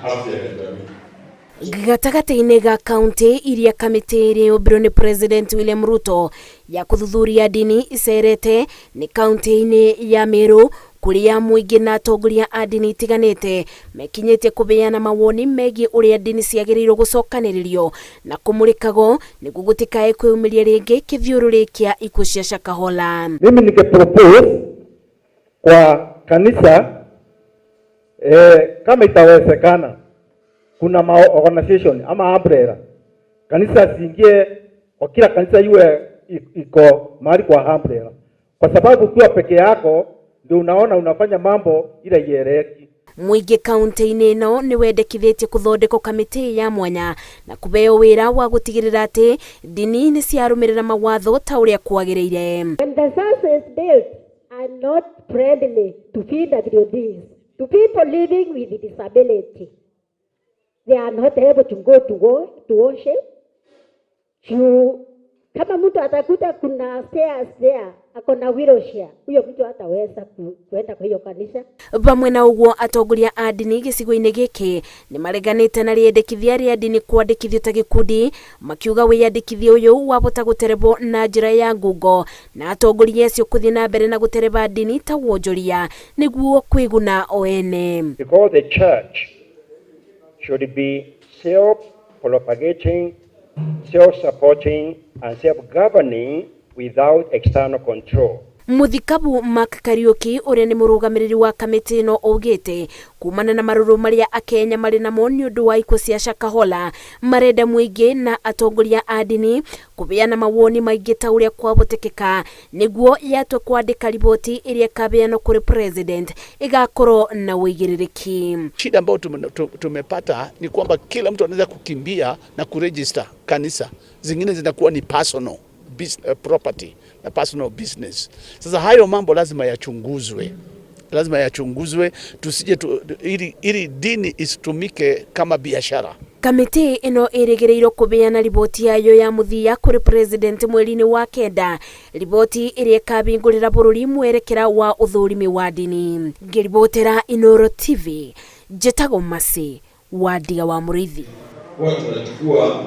afya ya jamii. Gatagatĩ-inĩ ga kaunti iria kamĩtĩ ĩrĩa yũmbirwo nĩ President William Ruto ya kũthuthuria ndini icerete nĩ kaunti-inĩ ya Meru, kũrĩa mũingĩ na atongoria a ndini itiganĩte mekinyĩtie kũbeana mawoni megiĩ ũrĩa ndini ciagĩrĩirwo gũcokanĩrĩrio na kũmũrĩkagwo nĩguo gũtikae kwĩyumĩria rĩngĩ kĩthiũrũrĩ kĩa ikuũ cia Shakahola. Mimi ninge propose kwa kanisa, kama itawezekana, kuna ma organization ama umbrella, kanisa ziingie kwa kila kanisa iwe iko mahali kwa umbrella, kwa sababu ukiwa peke yako ndio unaona unafanya mambo ile ieleweki. Mũingĩ kaunti-inĩ ĩno nĩ wendekithĩtie kũthondekwo kamĩtĩ ya mwanya na kũheo wĩra wa gũtigĩrĩra atĩ ndini nĩ ciarũmĩrĩra mawatho ta ũrĩa kwagĩrĩire. When the churches built are not friendly to PWDs, to people living with disability, they are not able to go to worship. To, kama mtu atakuta kuna stairs there, ako na wheelchair, huyo mtu hataweza kuenda kwa hiyo kanisa. Vamwe na ũguo, atongoria a ndini gĩcigo-inĩ gĩkĩ nĩ mareganĩte na rĩendekithia rĩa ndini kwandĩkithio ta gĩkundi, makiuga wĩyandĩkithia ũyũ wabota gũterebwo na njĩra ya ngungo na atongoria acio kũthiĩ na mbere na gũtereba ndini ta wonjoria nĩguo kwĩguna o ene. Because the church should be self-propagating, self-supporting, and self-governing without external control. Mũthikabu Mark Kariuki, ũrĩa nĩ mũrũgamĩrĩri wa kamĩtĩ ĩno, augĩte kumana na marũrũ marĩa akenya marĩ namo nĩ ũndũ wa ikuũ cia Shakahola, marenda mũingĩ na atongoria a ndini kũbeana mawoni maingĩ ta ũrĩa kwahotekeka nĩguo yatwe kwandĩka riboti ĩrĩa ĩkabeanwo kũrĩ president ĩgakorwo na ũigĩrĩrĩki. Shida ambayo tumepata ni kwamba kila mtu anaweza kukimbia na kuregister kanisa, zingine zinakuwa ni personal property na personal business. Sasa hayo mambo lazima yachunguzwe, lazima yachunguzwe tusije tu, ili dini isitumike kama biashara. Kamĩtĩ ĩno ĩrĩgĩrĩirwo kũbeana riboti yayo ya mũthia kũrĩ president mweri-inĩ wa 9, riboti ĩrĩa ĩkahingũrĩra bũrũri mwerekera wa ũthũrimi wa ndini. Ngĩribotera Inooro TV, njĩtagwo Mercy wa Ndiga wa Mũrĩithi. Huwa tunachukua.